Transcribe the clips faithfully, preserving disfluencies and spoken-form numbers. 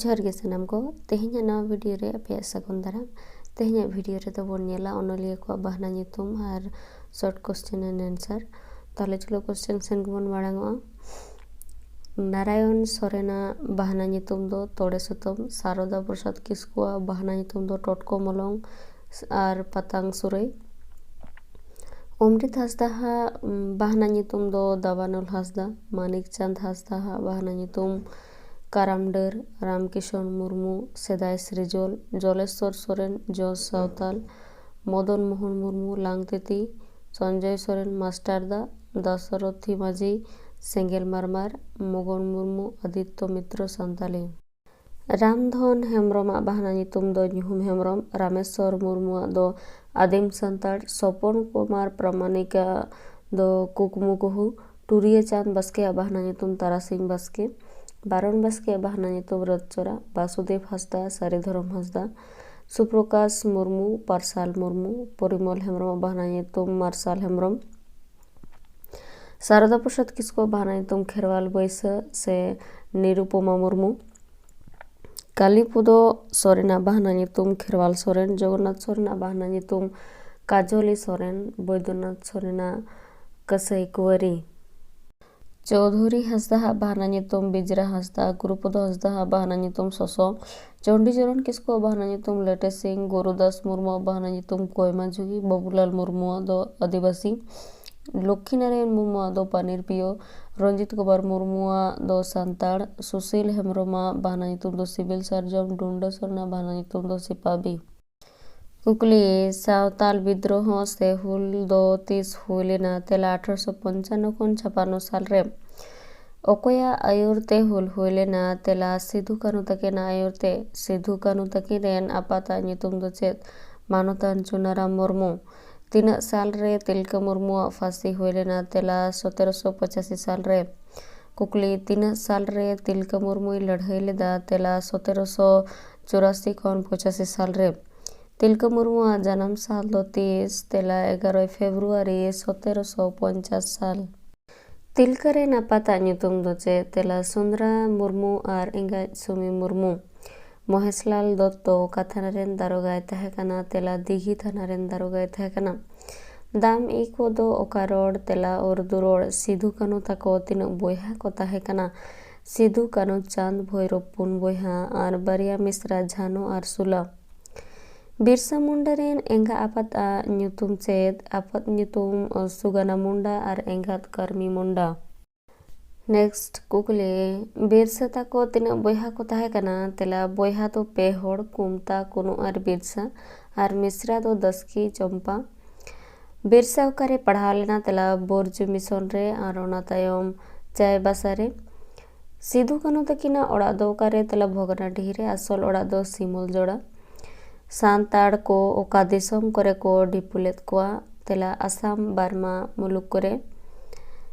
ᱡᱚᱦᱟᱨ ᱜᱮ ᱥᱟᱱᱟᱢ ᱠᱚ᱾ ᱛᱮᱦᱮᱧᱟᱜ ᱱᱟᱣᱟ ᱵᱷᱤᱰᱤᱭᱳ ᱨᱮ ᱟᱯᱮᱭᱟᱜ ᱥᱟᱹᱜᱩᱱ ᱫᱟᱨᱟᱢ᱾ ᱛᱮᱦᱮᱧᱟᱜ ᱵᱷᱤᱰᱤᱭᱳ ᱨᱮᱫᱚ ᱵᱚᱱ ᱧᱮᱞᱟ ᱚᱱᱚᱞᱤᱭᱟᱹ ᱠᱚᱣᱟᱜ ᱵᱟᱦᱱᱟ ᱧᱩᱛᱩᱢ ᱟᱨ ᱥᱚᱨᱴ ᱠᱚᱥᱪᱮᱱ ᱮᱱᱰ ᱮᱱᱥᱟᱨ᱾ ᱛᱟᱦᱚᱞᱮ ᱪᱚᱞᱚ ᱠᱚᱥᱪᱮᱱ ᱥᱮᱱ ᱜᱮᱵᱚᱱ ᱢᱟᱲᱟᱝᱚᱜᱼᱟ᱾ ᱱᱟᱨᱟᱭᱚᱱ ᱥᱚᱨᱮᱱᱟᱜ ᱵᱟᱦᱱᱟ ᱧᱩᱛᱩᱢ ᱫᱚ ᱛᱚᱲᱮ ᱥᱩᱛᱟᱹᱢ, ᱥᱟᱨᱚᱫᱟ ᱯᱨᱚᱥᱟᱫᱽ ᱠᱤᱥᱠᱩᱣᱟᱜ ᱵᱟᱦᱱᱟ ᱧᱩᱛᱩᱢ ᱫᱚ ᱴᱚᱴᱠᱚ ᱢᱚᱞᱚᱝ ᱟᱨ ᱯᱟᱛᱟᱝ ᱥᱩᱨᱟᱹᱭ᱾ ᱚᱢᱨᱤᱛ ᱦᱟᱸᱥᱫᱟᱦᱟᱜ ᱵᱟᱦᱱᱟ ᱧᱩᱛᱩᱢ ᱫᱚ ᱫᱟᱵᱟᱱᱚᱞ ᱦᱟᱸᱥᱫᱟ᱾ ᱢᱟᱱᱤᱠ ᱪᱟᱸᱫᱽ ᱦᱟᱸᱥᱫᱟᱦᱟᱜ ᱵᱟᱦᱱᱟ ᱧᱩᱛᱩᱢ ᱠᱟᱨᱟᱢ ᱰᱟᱹᱨ᱾ ᱨᱟᱢᱠᱤᱥᱚᱱ ᱢᱩᱨᱢᱩ ᱥᱮᱫᱟᱭ ᱥᱨᱤᱡᱚᱞ᱾ ᱡᱚᱞᱮᱥᱣᱚᱨ ᱥᱚᱨᱮᱱ ᱡᱚᱥ ᱥᱟᱶᱛᱟᱞ᱾ ᱢᱚᱫᱚᱱ ᱢᱳᱦᱚᱱ ᱢᱩᱨᱢᱩ ᱞᱟᱝᱛᱤᱛᱤ᱾ ᱥᱚᱧᱡᱚᱭ ᱥᱚᱨᱮᱱ ᱢᱟᱥᱴᱟᱨ ᱫᱟ᱾ ᱫᱟᱥᱚᱨᱚᱛᱷᱤ ᱢᱟᱹᱡᱷᱤ ᱥᱮᱸᱜᱮᱞ ᱢᱟᱨᱢᱟᱨ᱾ ᱢᱚᱜᱚᱱ ᱢᱩᱨᱢᱩ ᱟᱫᱤᱛᱛᱚ ᱢᱤᱛᱨᱚ ᱥᱟᱱᱛᱟᱞᱤ᱾ ᱨᱟᱢᱫᱷᱚᱱ ᱦᱮᱢᱵᱨᱚᱢᱟᱜ ᱵᱟᱦᱱᱟ ᱧᱩᱛᱩᱢ ᱫᱚ ᱧᱩᱦᱩᱢ ᱦᱮᱢᱵᱨᱚᱢ᱾ ᱨᱟᱢᱮᱥᱣᱚᱨ ᱢᱩᱨᱢᱩᱣᱟᱜ ᱫᱚ ᱟᱹᱫᱤᱢ ᱥᱟᱱᱛᱟᱲ᱾ ᱥᱚᱯᱚᱱ ᱠᱩᱢᱟᱨ ᱯᱨᱟᱢᱟᱱᱤᱠᱟᱜ ᱫᱚ ᱠᱩᱠᱢᱩ ᱠᱩᱦᱩ᱾ ᱴᱩᱨᱤᱭᱟᱹ ᱪᱟᱸᱫᱽ ᱵᱟᱥᱠᱮᱭᱟᱜ ᱵᱟᱦᱱᱟ ᱧᱩᱛᱩᱢ ᱛᱟᱨᱟᱥᱤᱧ ᱵᱟᱥᱠᱮ᱾ ᱵᱟᱨᱚᱱ ᱵᱟᱥᱠᱮᱭᱟᱜ ᱵᱟᱦᱱᱟ ᱧᱩᱛᱩᱢ ᱨᱟᱹᱛᱪᱚᱨᱟ᱾ ᱵᱟᱥᱩᱫᱮᱵ ᱦᱟᱸᱥᱫᱟ ᱥᱟᱹᱨᱤ ᱫᱷᱚᱨᱚᱢ ᱦᱟᱸᱥᱫᱟ᱾ ᱥᱩᱯᱨᱚᱠᱟᱥ ᱢᱩᱨᱢᱩ ᱯᱟᱨᱥᱟᱞ ᱢᱩᱨᱢᱩ᱾ ᱯᱚᱨᱤᱢᱚᱞ ᱦᱮᱢᱵᱨᱚᱢᱟᱜ ᱵᱟᱦᱱᱟ ᱧᱩᱛᱩᱢ ᱢᱟᱨᱥᱟᱞ ᱦᱮᱢᱵᱨᱚᱢ᱾ ᱥᱟᱨᱚᱫᱟ ᱯᱨᱚᱥᱟᱫᱽ ᱠᱤᱥᱠᱩᱣᱟᱜ ᱵᱟᱦᱱᱟ ᱧᱩᱛᱩᱢ ᱠᱷᱮᱨᱣᱟᱞ ᱵᱟᱹᱭᱥᱟᱹ ᱥᱮ ᱱᱤᱨᱩᱯᱚᱢᱟ ᱢᱩᱨᱢᱩ᱾ ᱠᱟᱞᱤᱯᱚᱫᱚ ᱥᱚᱨᱮᱱᱟᱜ ᱵᱟᱦᱱᱟ ᱧᱩᱛᱩᱢ ᱠᱷᱮᱨᱣᱟᱞ ᱥᱚᱨᱮᱱ᱾ ᱡᱚᱜᱚᱱᱱᱟᱛᱷ ᱥᱚᱨᱮᱱᱟᱜ ᱵᱟᱦᱱᱟ ᱧᱩᱛᱩᱢ ᱠᱟᱡᱚᱞᱤ ᱥᱚᱨᱮᱱ᱾ ᱵᱳᱭᱫᱚᱱᱟᱛᱷ ᱥᱚᱨᱮᱱᱟᱜ ᱠᱟᱹᱥᱟᱹᱭ ᱠᱩᱣᱟᱹᱨᱤ᱾ ᱪᱳᱣᱫᱷᱩᱨᱤ ᱦᱟᱸᱥᱫᱟᱦᱟᱜ ᱵᱟᱦᱱᱟ ᱧᱩᱛᱩᱢ ᱵᱤᱡᱽᱨᱟ ᱦᱟᱸᱥᱫᱟ᱾ ᱜᱩᱨᱩᱯᱚᱫᱚ ᱦᱟᱸᱥᱫᱟᱦᱟᱜ ᱵᱟᱦᱱᱟ ᱧᱩᱛᱩᱢ ᱥᱚᱥᱚ᱾ ᱪᱚᱱᱰᱤᱪᱚᱨᱚᱱ ᱠᱤᱥᱠᱩᱣᱟᱜ ᱵᱟᱦᱱᱟ ᱧᱩᱛᱩᱢ ᱞᱮᱴᱮ ᱥᱤᱝ᱾ ᱜᱩᱨᱩᱫᱟᱥ ᱢᱩᱨᱢᱩᱣᱟᱜ ᱵᱟᱦᱱᱟ ᱧᱩᱛᱩᱢ ᱠᱚᱭᱢᱟ ᱡᱩᱦᱤ᱾ ᱵᱟᱹᱵᱩᱞᱟᱞ ᱢᱩᱨᱢᱩᱣᱟᱜ ᱫᱚ ᱟᱹᱫᱤᱵᱟᱹᱥᱤ᱾ ᱞᱚᱠᱠᱷᱤ ᱱᱟᱨᱟᱭᱚᱱ ᱢᱩᱨᱢᱩᱣᱟᱜ ᱫᱚ ᱯᱟᱱᱤᱨ ᱯᱤᱭᱳ᱾ ᱨᱚᱧᱡᱤᱛ ᱠᱩᱢᱟᱨ ᱢᱩᱨᱢᱩᱣᱟᱜ ᱫᱚ ᱥᱟᱱᱛᱟᱲ᱾ ᱥᱩᱥᱤᱞ ᱦᱮᱢᱵᱨᱚᱢᱟᱜ ᱵᱟᱦᱱᱟ ᱧᱩᱛᱩᱢ ᱫᱚ ᱥᱤᱵᱤᱞ ᱥᱟᱨᱡᱚᱢ᱾ ᱰᱩᱱᱰᱟᱹ ᱥᱚᱨᱮᱱᱟᱜ ᱵᱟᱦᱱᱟ ᱧᱩᱛᱩᱢ ᱫᱚ ᱥᱤᱯᱟᱵᱤ᱾ ᱠᱩᱠᱞᱤ: ᱥᱟᱶᱛᱟᱞ ᱵᱤᱫᱽᱨᱳᱦᱚ ᱥᱮ ᱦᱩᱞ ᱫᱚ ᱛᱤᱥ ᱦᱩᱭ ᱞᱮᱱᱟ? ᱛᱮᱞᱟ: ᱟᱴᱷᱨᱚᱥᱚ ᱯᱚᱧᱪᱟᱱᱱᱚ ᱠᱷᱚᱱ ᱪᱷᱟᱯᱟᱱᱱᱚ ᱥᱟᱞ ᱨᱮ᱾ ᱚᱠᱚᱭᱟᱜ ᱟᱹᱭᱩᱨ ᱛᱮ ᱦᱩᱞ ᱦᱩᱭ ᱞᱮᱱᱟ? ᱛᱮᱞᱟ: ᱥᱤᱫᱷᱩ ᱠᱟᱹᱱᱦᱩ ᱛᱟᱹᱠᱤᱱᱟᱜ ᱟᱹᱭᱩᱨ ᱛᱮ᱾ ᱥᱤᱫᱷᱩ ᱠᱟᱹᱱᱦᱩ ᱛᱟᱹᱠᱤᱱ ᱨᱮᱱ ᱟᱯᱟᱛᱟᱜ ᱧᱩᱛᱩᱢ ᱫᱚ ᱪᱮᱫ? ᱢᱟᱱᱚᱛᱟᱱ ᱪᱩᱱᱟᱨᱟᱢ ᱢᱩᱨᱢᱩ᱾ ᱛᱤᱱᱟᱹᱜ ᱥᱟᱞ ᱨᱮ ᱛᱤᱞᱠᱟᱹ ᱢᱩᱨᱢᱩᱣᱟᱜ ᱯᱷᱟᱹᱥᱤ ᱦᱩᱭ ᱞᱮᱱᱟ? ᱛᱮᱞᱟ: ᱥᱚᱛᱮᱨᱚᱥᱚ ᱯᱚᱸᱪᱟᱥᱤ ᱥᱟᱞ ᱨᱮ᱾ ᱠᱩᱠᱞᱤ: ᱛᱤᱱᱟᱹᱜ ᱥᱟᱞ ᱨᱮ ᱛᱤᱞᱠᱟᱹ ᱢᱩᱨᱢᱩᱭ ᱞᱟᱹᱲᱦᱟᱹᱭ ᱞᱮᱫᱟ? ᱛᱮᱞᱟ: ᱥᱚᱛᱮᱨᱚᱥᱚ ᱪᱩᱨᱟᱥᱤ ᱠᱷᱚᱱ ᱯᱚᱸᱪᱟᱥᱤ ᱥᱟᱞ ᱨᱮ᱾ ᱛᱤᱞᱠᱟᱹ ᱢᱩᱨᱢᱩᱣᱟᱜ ᱡᱟᱱᱟᱢ ᱥᱟᱞ ᱫᱚ ᱛᱤᱥ? ᱛᱮᱞᱟ: ᱮᱜᱟᱨᱚᱭ ᱯᱷᱮᱵᱽᱨᱩᱣᱟᱨᱤ ᱥᱚᱛᱮᱨᱚᱥᱚ ᱯᱚᱧᱪᱟᱥ ᱥᱟᱞ᱾ ᱛᱤᱞᱠᱟᱹ ᱨᱮᱱ ᱟᱯᱟᱛᱟᱜ ᱧᱩᱛᱩᱢ ᱫᱚ ᱪᱮᱫ? ᱛᱮᱞᱟ ᱥᱩᱱᱫᱽᱨᱟ ᱢᱩᱨᱢᱩ ᱟᱨ ᱮᱸᱜᱟᱡ ᱥᱩᱢᱤ ᱢᱩᱨᱢᱩ᱾ ᱢᱚᱦᱮᱥᱞᱟᱞ ᱫᱚᱛᱛᱚ ᱚᱠᱟ ᱛᱷᱟᱱᱟ ᱨᱮᱱ ᱫᱟᱨᱚᱜᱟᱭ ᱛᱟᱦᱮᱸ ᱠᱟᱱᱟ? ᱛᱮᱞᱟ ᱫᱤᱜᱷᱤ ᱛᱷᱟᱱᱟ ᱨᱮᱱ ᱫᱟᱨᱚᱜᱟᱭ ᱛᱟᱦᱮᱸ ᱠᱟᱱᱟ᱾ ᱫᱟᱢ ᱤ ᱠᱚ ᱫᱚ ᱚᱠᱟ ᱨᱚᱲ? ᱛᱮᱞᱟ ᱩᱨᱫᱩ ᱨᱚᱲ᱾ ᱥᱤᱫᱷᱩ ᱠᱟᱹᱱᱦᱩ ᱛᱟᱠᱚ ᱛᱤᱱᱟᱹᱜ ᱵᱚᱭᱦᱟ ᱠᱚ ᱛᱟᱦᱮᱸ ᱠᱟᱱᱟ? ᱥᱤᱫᱷᱩ, ᱠᱟᱹᱱᱦᱩ, ᱪᱟᱸᱫᱽ, ᱵᱷᱳᱭᱨᱚᱵ ᱯᱩᱱ ᱵᱚᱭᱦᱟ ᱟᱨ ᱵᱟᱨᱭᱟ ᱢᱤᱥᱨᱟ ᱡᱷᱟᱱᱚ ᱟᱨ ᱥᱩᱞᱟ᱾ ᱵᱤᱨᱥᱟ ᱢᱩᱱᱰᱟ ᱨᱮᱱ ᱮᱸᱜᱟ ᱟᱯᱟᱛ ᱟᱜ ᱧᱩᱛᱩᱢ ᱪᱮᱫ? ᱟᱯᱟᱛ ᱧᱩᱛᱩᱢ ᱥᱩᱜᱟᱱᱟ ᱢᱩᱱᱰᱟ ᱟᱨ ᱮᱸᱜᱟᱛ ᱠᱟᱨᱢᱤ ᱢᱩᱱᱰᱟ᱾ ᱱᱮᱠᱥᱴ ᱠᱩᱠᱞᱤ, ᱵᱤᱨᱥᱟ ᱛᱟᱠᱚ ᱛᱤᱱᱟᱹᱜ ᱵᱚᱭᱦᱟ ᱠᱚ ᱛᱟᱦᱮᱸ ᱠᱟᱱᱟ? ᱛᱮᱞᱟ ᱵᱚᱭᱦᱟ ᱫᱚ ᱯᱮ ᱦᱚᱲ, ᱠᱩᱢᱛᱟ, ᱠᱩᱱᱩ ᱟᱨ ᱵᱤᱨᱥᱟ, ᱟᱨ ᱢᱤᱥᱨᱟ ᱫᱚ ᱫᱟᱥᱠᱤ, ᱪᱚᱢᱯᱟ᱾ ᱵᱤᱨᱥᱟ ᱚᱠᱟᱨᱮ ᱯᱟᱲᱦᱟᱣ ᱞᱮᱱᱟ? ᱛᱮᱞᱟ ᱵᱳᱨᱡᱩ ᱢᱤᱥᱚᱱ ᱨᱮ ᱟᱨ ᱚᱱᱟ ᱛᱟᱭᱚᱢ ᱪᱟᱭᱵᱟᱥᱟ ᱨᱮ᱾ ᱥᱤᱫᱷᱩ ᱠᱟᱹᱱᱦᱩ ᱛᱟᱹᱠᱤᱱᱟᱜ ᱚᱲᱟᱜ ᱫᱚ ᱚᱠᱟᱨᱮ? ᱛᱮᱞᱟ ᱵᱷᱚᱜᱽᱱᱟᱰᱤᱦᱤ ᱨᱮ, ᱟᱥᱚᱞ ᱚᱲᱟᱜ ᱫᱚ ᱥᱤᱢᱩᱞ ᱡᱚᱲᱟ᱾ ᱥᱟᱱᱛᱟᱲ ᱠᱚ ᱚᱠᱟ ᱫᱤᱥᱚᱢ ᱠᱚᱨᱮ ᱠᱚ ᱰᱷᱤᱯᱩ ᱞᱮᱫ ᱠᱚᱣᱟ? ᱛᱮᱞᱟ ᱟᱥᱟᱢ, ᱵᱟᱨᱢᱟ ᱢᱩᱞᱩᱠ ᱠᱚᱨᱮ᱾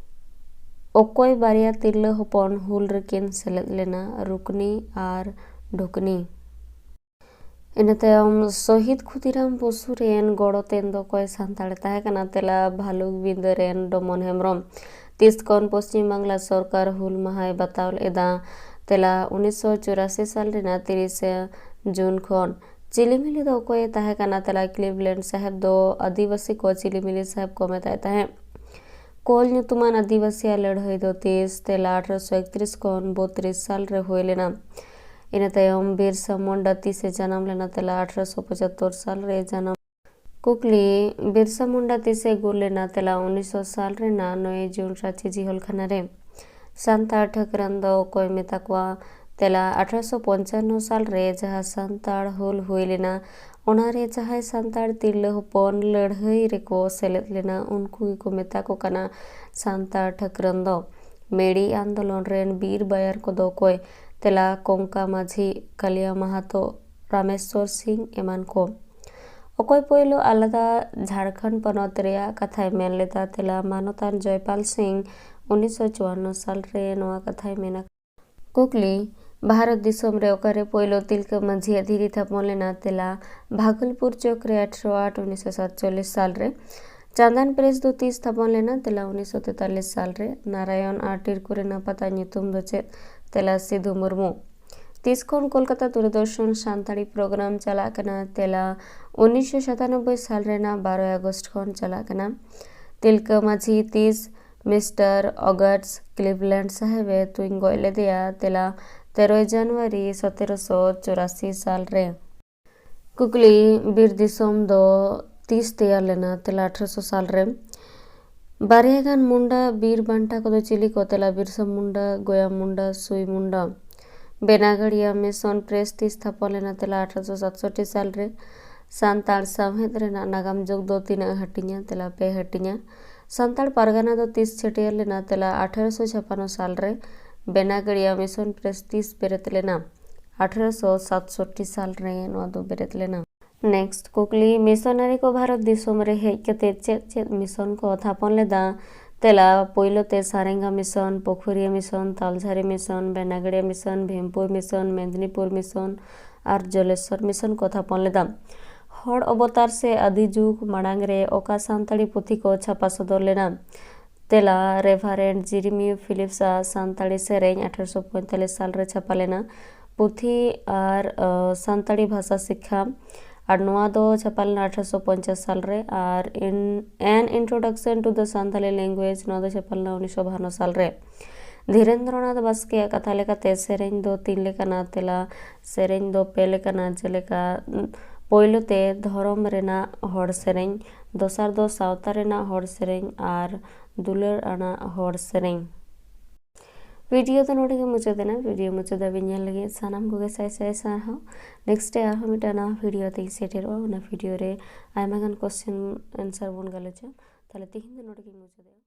ᱚᱠᱚᱭ ᱵᱟᱨᱭᱟ ᱛᱤᱨᱞᱟᱹ ᱦᱚᱯᱚᱱ ᱦᱩᱞ ᱨᱮᱠᱤᱱ ᱥᱮᱞᱮᱫ ᱞᱮᱱᱟ? ᱨᱩᱠᱱᱤ ᱟᱨ ᱰᱷᱩᱠᱱᱤ᱾ ᱤᱱᱟᱹ ᱛᱟᱭᱚᱢ ᱥᱚᱦᱤᱫ ᱠᱷᱩᱫᱤᱨᱟᱢ ᱵᱚᱥᱩ ᱨᱮᱱ ᱜᱚᱲᱚᱛᱮᱱ ᱫᱚ ᱚᱠᱚᱭ ᱥᱟᱱᱛᱟᱲᱮ ᱛᱟᱦᱮᱸ ᱠᱟᱱᱟ? ᱛᱮᱞᱟ ᱵᱷᱟᱞᱩᱠ ᱵᱤᱸᱫᱟᱹ ᱨᱮᱱ ᱰᱚᱢᱚᱱ ᱦᱮᱢᱵᱨᱚᱢ᱾ ᱛᱤᱥ ᱠᱷᱚᱱ ᱯᱚᱥᱪᱤᱢ ᱵᱟᱝᱞᱟ ᱥᱚᱨᱠᱟᱨ ᱦᱩᱞ ᱢᱟᱦᱟᱭ ᱵᱟᱛᱟᱣ ᱞᱮᱫᱟ? ᱛᱮᱞᱟ ᱩᱱᱤᱥᱥᱚ ᱪᱩᱨᱟᱥᱤ ᱥᱟᱞ ᱨᱮᱱᱟᱜ ᱛᱤᱨᱤᱥᱮ ᱡᱩᱱ ᱠᱷᱚᱱ᱾ ᱪᱤᱞᱤᱢᱤᱞᱤ ᱫᱚ ᱚᱠᱚᱭᱮ ᱛᱟᱦᱮᱸ ᱠᱟᱱᱟ? ᱛᱮᱞᱟ ᱠᱞᱤᱵᱞᱮᱱᱰ ᱥᱟᱦᱮᱵᱽ ᱫᱚ ᱟᱹᱫᱤᱵᱟᱹᱥᱤ ᱠᱚ ᱪᱤᱞᱤᱢᱤᱞᱤ ᱥᱟᱦᱮᱵᱽ ᱠᱚ ᱢᱮᱛᱟᱭ ᱛᱟᱦᱮᱸᱫ᱾ ᱠᱳᱞ ᱧᱩᱛᱩᱢᱟᱱ ᱟᱹᱫᱤᱵᱟᱹᱥᱤᱭᱟᱜ ᱞᱟᱹᱲᱦᱟᱹᱭ ᱫᱚ ᱛᱤᱥ? ᱛᱮᱞᱟ ᱟᱴᱷᱨᱚᱥᱚ ᱮᱠᱛᱨᱤᱥ ᱠᱷᱚᱱ ᱵᱚᱛᱨᱤᱥ ᱥᱟᱞ ᱨᱮ ᱦᱩᱭ ᱞᱮᱱᱟ᱾ ᱤᱱᱟᱹ ᱛᱟᱭᱚᱢ ᱵᱤᱨᱥᱟ ᱢᱩᱱᱰᱟ ᱛᱤᱥᱮ ᱡᱟᱱᱟᱢ ᱞᱮᱱᱟ? ᱛᱮᱞᱟ ᱟᱴᱷᱨᱚᱥᱚ ᱯᱚᱸᱪᱟᱛᱛᱳᱨ ᱥᱟᱞ ᱨᱮ ᱡᱟᱱᱟᱢ᱾ ᱠᱩᱠᱞᱤ, ᱵᱤᱨᱥᱟ ᱢᱩᱱᱰᱟ ᱛᱤᱥᱮ ᱜᱩᱨ ᱞᱮᱱᱟ? ᱛᱮᱞᱟ ᱩᱱᱤᱥᱥᱚ ᱥᱟᱞ ᱨᱮᱱᱟᱜ ᱱᱚᱭ ᱡᱩᱱ ᱨᱟᱸᱪᱤ ᱡᱤᱦᱚᱞ ᱠᱷᱟᱱᱟ ᱨᱮ᱾ ᱥᱟᱱᱛᱟᱲ ᱴᱷᱟᱹᱠᱨᱟᱱ ᱫᱚ ᱚᱠᱚᱭ ᱢᱮᱛᱟ ᱠᱚᱣᱟ? ᱛᱮᱞᱟ ᱟᱴᱷᱨᱚᱥᱚ ᱯᱚᱧᱪᱟᱱᱱᱚ ᱥᱟᱞ ᱨᱮ ᱡᱟᱦᱟᱸ ᱥᱟᱱᱛᱟᱲ ᱦᱩᱞ ᱦᱩᱭ ᱞᱮᱱᱟ, ᱚᱱᱟᱨᱮ ᱡᱟᱦᱟᱸᱭ ᱥᱟᱱᱛᱟᱲ ᱛᱤᱨᱞᱟᱹ ᱦᱚᱯᱚᱱ ᱞᱟᱹᱲᱦᱟᱹᱭ ᱨᱮᱠᱚ ᱥᱮᱞᱮᱫ ᱞᱮᱱᱟ, ᱩᱱᱠᱩ ᱜᱮᱠᱚ ᱢᱮᱛᱟ ᱠᱚ ᱠᱟᱱᱟ ᱥᱟᱱᱛᱟᱲ ᱴᱷᱟᱹᱠᱨᱟᱱ ᱫᱚ᱾ ᱢᱮᱲᱤ ᱟᱱᱫᱳᱞᱚᱱ ᱨᱮᱱ ᱵᱤᱨ ᱵᱟᱭᱟᱨ ᱠᱚᱫᱚ ᱚᱠᱚᱭ? ᱛᱮᱞᱟ ᱠᱚᱝᱠᱟ ᱢᱟᱹᱡᱷᱤ, ᱠᱟᱞᱤᱭᱟ ᱢᱟᱦᱟᱛᱚ, ᱨᱟᱢᱮᱥᱣᱚᱨ ᱥᱤᱝ ᱮᱢᱟᱱ ᱠᱚ᱾ ᱚᱠᱚᱭ ᱯᱳᱭᱞᱳ ᱟᱞᱟᱫᱟ ᱡᱷᱟᱲᱠᱷᱚᱸᱰ ᱯᱚᱱᱚᱛ ᱨᱮᱭᱟᱜ ᱠᱟᱛᱷᱟᱭ ᱢᱮᱱ ᱞᱮᱫᱟ? ᱛᱮᱞᱟ ᱢᱟᱱᱚᱛᱟᱱ ᱡᱚᱭᱯᱟᱞ ᱥᱤᱝ ᱩᱱᱤᱥᱥᱚ ᱪᱩᱣᱟᱱᱱᱚ ᱥᱟᱞ ᱨᱮ ᱱᱚᱣᱟ ᱠᱟᱛᱷᱟᱭ ᱢᱮᱱ ᱟᱠᱟᱫᱟ᱾ ᱠᱩᱠᱞᱤ, ᱵᱷᱟᱨᱚᱛ ᱫᱤᱥᱚᱢ ᱨᱮ ᱚᱠᱟᱨᱮ ᱯᱳᱭᱞᱳ ᱛᱤᱞᱠᱟᱹ ᱢᱟᱹᱡᱷᱤᱭᱟᱜ ᱫᱷᱤᱨᱤ ᱛᱷᱟᱯᱚᱱ ᱞᱮᱱᱟ? ᱛᱮᱞᱟ ᱵᱷᱟᱜᱚᱞᱯᱩᱨ ᱪᱚᱠ ᱨᱮ ᱟᱴᱷᱨᱚ ᱟᱴ ᱩᱱᱤᱥᱥᱚ ᱥᱟᱛᱪᱚᱞᱞᱤᱥ ᱥᱟᱞ ᱨᱮ᱾ ᱪᱟᱸᱫᱟᱱ ᱯᱨᱮᱥ ᱫᱚ ᱛᱤᱥ ᱛᱷᱟᱯᱚᱱ ᱞᱮᱱᱟ? ᱛᱮᱞᱟ ᱩᱱᱤᱥᱥᱚ ᱛᱮᱛᱟᱞᱤᱥ ᱥᱟᱞ ᱨᱮ᱾ ᱱᱟᱨᱟᱭᱚᱱ ᱟᱨ ᱴᱤᱨᱠᱩ ᱨᱮᱱᱟᱜ ᱯᱟᱛᱟ ᱧᱩᱛᱩᱢ ᱫᱚ ᱪᱮᱫ? ᱛᱮᱞᱟ ᱥᱤᱫᱷᱩ ᱢᱩᱨᱢᱩ᱾ ᱛᱤᱥ ᱠᱷᱚᱱ ᱠᱳᱞᱠᱟᱛᱟ ᱫᱩᱨᱫᱚᱨᱥᱚᱱ ᱥᱟᱱᱛᱟᱲᱤ ᱯᱨᱳᱜᱨᱟᱢ ᱪᱟᱞᱟᱜ ᱠᱟᱱᱟ? ᱛᱮᱞᱟ ᱩᱱᱤᱥᱥᱚ ᱥᱟᱛᱟᱱᱚᱵᱵᱳᱭ ᱥᱟᱞ ᱨᱮᱱᱟᱜ ᱵᱟᱨᱚᱭ ᱟᱜᱚᱥᱴ ᱠᱷᱚᱱ ᱪᱟᱞᱟᱜ ᱠᱟᱱᱟ᱾ ᱛᱤᱞᱠᱟᱹ ᱢᱟᱹᱡᱷᱤ ᱛᱤᱥ ᱢᱤᱥᱴᱟᱨ ᱚᱜᱟᱨᱰᱥ ᱠᱞᱤᱵᱷᱞᱮᱱᱰ ᱥᱟᱦᱮᱵ ᱮ ᱛᱩᱧ ᱜᱚᱡ ᱞᱮᱫᱮᱭᱟ? ᱛᱮᱞᱟ ᱛᱮᱨᱚᱭ ᱡᱟᱱᱩᱣᱟᱨᱤ ᱥᱚᱛᱮᱨᱚᱥᱚ ᱪᱩᱨᱟᱥᱤ ᱥᱟᱞ ᱨᱮ᱾ ᱠᱩᱠᱞᱤ, ᱵᱤᱨ ᱫᱤᱥᱚᱢ ᱫᱚ ᱛᱤᱥ ᱛᱮᱭᱟᱨ ᱞᱮᱱᱟ? ᱛᱮᱞᱟ ᱟᱴᱷᱨᱚᱥᱚ ᱥᱟᱞ ᱨᱮ᱾ ᱵᱟᱨᱭᱟ ᱜᱟᱱ ᱢᱩᱱᱰᱟ ᱵᱤᱨ ᱵᱟᱱᱴᱟ ᱠᱚᱫᱚ ᱪᱤᱞᱤ ᱠᱚ? ᱛᱮᱞᱟ ᱵᱤᱨᱥᱟ ᱢᱩᱱᱰᱟ, ᱜᱚᱭᱟ ᱢᱩᱱᱰᱟ, ᱥᱩᱭ ᱢᱩᱱᱰᱟ᱾ ᱵᱮᱱᱟᱜᱟᱲᱤᱭᱟ ᱢᱤᱥᱚᱱ ᱯᱨᱮᱥ ᱛᱤᱥ ᱛᱷᱟᱯᱚᱱ ᱞᱮᱱᱟ? ᱛᱮᱞᱟ ᱟᱴᱷᱨᱚᱥᱚ ᱥᱟᱛᱥᱚᱴᱴᱤ ᱥᱟᱞ ᱨᱮ᱾ ᱥᱟᱱᱛᱟᱲ ᱥᱟᱶᱦᱮᱫ ᱨᱮᱱᱟᱜ ᱱᱟᱜᱟᱢ ᱡᱩᱜᱽ ᱫᱚ ᱛᱤᱱᱟᱹᱜ ᱦᱟᱹᱴᱤᱧᱟ? ᱛᱮᱞᱟ ᱯᱮ ᱦᱟᱹᱴᱤᱧᱟ᱾ ᱥᱟᱱᱛᱟᱲ ᱯᱟᱨᱜᱟᱱᱟ ᱫᱚ ᱛᱤᱥ ᱪᱷᱟᱹᱴᱭᱟᱹᱨ ᱞᱮᱱᱟ? ᱛᱮᱞᱟ ᱟᱴᱷᱨᱚᱥᱚ ᱪᱷᱟᱯᱟᱱᱱᱚ ᱥᱟᱞ ᱨᱮ᱾ ᱵᱮᱱᱟᱜᱟᱲᱤᱭᱟ ᱢᱤᱥᱚᱱ ᱯᱨᱮᱥ ᱛᱤᱥ ᱵᱮᱨᱮᱫ ᱞᱮᱱᱟ? ᱟᱴᱷᱨᱚᱥᱚ ᱥᱟᱛᱥᱚᱴᱴᱤ ᱥᱟᱞ ᱨᱮ ᱱᱚᱣᱟ ᱫᱚ ᱵᱮᱨᱮᱫ ᱞᱮᱱᱟ᱾ ᱱᱮᱠᱥᱴ ᱠᱩᱠᱞᱤ, ᱢᱤᱥᱚᱱᱟᱨᱤ ᱠᱚ ᱵᱷᱟᱨᱚᱛ ᱫᱤᱥᱚᱢ ᱨᱮ ᱦᱮᱡ ᱠᱟᱛᱮ ᱪᱮᱫ ᱪᱮᱫ ᱢᱤᱥᱚᱱ ᱠᱚ ᱛᱷᱟᱯᱚᱱ ᱞᱮᱫᱟ? ᱛᱮᱞᱟ, ᱯᱳᱭᱞᱳ ᱛᱮ Sarenga mission, Pukhuria mission, Taljhari mission, Benagaria mission, Bhimpur mission, Midnapore mission ᱟᱨ ᱡᱚᱞᱮᱥᱚᱨ ᱢᱤᱥᱚᱱ ᱠᱚ ᱛᱷᱟᱯᱚᱱ ᱞᱮᱫᱟ᱾ ᱦᱚᱲ ᱚᱵᱚᱛᱟᱨ ᱥᱮ ᱟᱹᱫᱤ ᱡᱩᱜᱽ ᱢᱟᱲᱟᱝ ᱨᱮ ᱚᱠᱟ ᱥᱟᱱᱛᱟᱲᱤ ᱯᱩᱛᱷᱤ ᱠᱚ ᱪᱷᱟᱯᱟ ᱥᱚᱫᱚᱨ ᱞᱮᱱᱟ? ᱛᱮᱞᱟ, ᱨᱮᱵᱷᱟᱨᱮᱱᱰ ᱡᱤᱨᱤᱢᱤᱭᱩ ᱯᱷᱤᱞᱤᱯᱥ ᱟᱜ ᱥᱟᱱᱛᱟᱲᱤ ᱥᱮᱨᱮᱧ ᱟᱴᱷᱨᱚᱥᱚ ᱯᱚᱸᱭᱛᱟᱞᱤᱥ ᱥᱟᱞ ᱨᱮ ᱪᱷᱟᱯᱟ ᱞᱮᱱᱟ᱾ ᱯᱩᱛᱷᱤ ᱟᱨ, ᱟᱸ, ᱥᱟᱱᱛᱟᱲᱤ ᱵᱷᱟᱥᱟ ᱥᱤᱠᱠᱷᱟ, ᱟᱨ ᱱᱚᱣᱟ ᱫᱚ ᱪᱷᱟᱯᱟ ᱞᱮᱱᱟ ᱟᱴᱷᱨᱚᱥᱚ ᱯᱚᱧᱪᱟᱥ ᱥᱟᱞ ᱨᱮ, ᱟᱨ in-, An Introduction to the Santali Language, ᱱᱚᱣᱟ ᱫᱚ ᱪᱷᱟᱯᱟ ᱞᱮᱱᱟ ᱩᱱᱤᱥᱥᱚ ᱵᱟᱦᱟᱱᱱᱚ ᱥᱟᱞ ᱨᱮ᱾ ᱫᱷᱤᱨᱮᱱᱫᱨᱚᱱᱟᱛᱷ ᱵᱟᱥᱠᱮᱭᱟᱜ ᱠᱟᱛᱷᱟ ᱞᱮᱠᱟᱛᱮ ᱥᱮᱨᱮᱧ ᱫᱚ ᱛᱤᱱ ᱞᱮᱠᱟᱱᱟ? ᱛᱮᱞᱟ, ᱥᱮᱨᱮᱧ ᱫᱚ ᱯᱮ ᱞᱮᱠᱟᱱᱟ, ᱡᱮᱞᱮᱠᱟ, ᱩᱸ, ᱯᱳᱭᱞᱳ ᱛᱮ ᱫᱷᱚᱨᱚᱢ ᱨᱮᱱᱟᱜ ᱦᱚᱲ ᱥᱮᱨᱮᱧ, ᱫᱚᱥᱟᱨ ᱫᱚ ᱥᱟᱶᱛᱟ ᱨᱮᱱᱟᱜ ᱦᱚᱲ ᱥᱮᱨᱮᱧ ᱟᱨ ᱫᱩᱞᱟᱹᱲ ᱟᱱᱟᱜ ᱦᱚᱲ ᱥᱮᱨᱮᱧ᱾ ᱵᱷᱤᱰᱤᱭᱳ ᱫᱚ ᱱᱚᱰᱮ ᱜᱮ ᱢᱩᱪᱟᱹᱫ ᱮᱱᱟ᱾ ᱵᱷᱤᱰᱤᱭᱳ ᱢᱩᱪᱟᱹᱫ ᱫᱷᱟᱹᱵᱤᱡ ᱧᱮᱞ ᱞᱟᱹᱜᱤᱫ ᱥᱟᱱᱟᱢ ᱠᱚᱜᱮ ᱥᱟᱭ ᱥᱟᱭ ᱥᱟᱨᱦᱟᱣ᱾ ᱱᱮᱠᱥᱴ ᱨᱮ ᱟᱨᱦᱚᱸ ᱢᱤᱫᱴᱟᱝ ᱱᱟᱣᱟ ᱵᱷᱤᱰᱤᱭᱳ ᱛᱮᱧ ᱥᱮᱴᱮᱨᱚᱜᱼᱟ᱾ ᱚᱱᱟ ᱵᱷᱤᱰᱤᱭᱳ ᱨᱮ ᱟᱭᱢᱟ ᱜᱟᱱ ᱠᱚᱥᱪᱮᱱ ᱟᱱᱥᱟᱨ ᱵᱚᱱ ᱜᱟᱞᱚᱪᱟ᱾ ᱛᱟᱦᱞᱮ ᱛᱮᱦᱮᱧ ᱫᱚ ᱱᱚᱰᱮ ᱜᱮᱧ ᱢᱩᱪᱟᱹᱫᱮᱜᱼᱟ᱾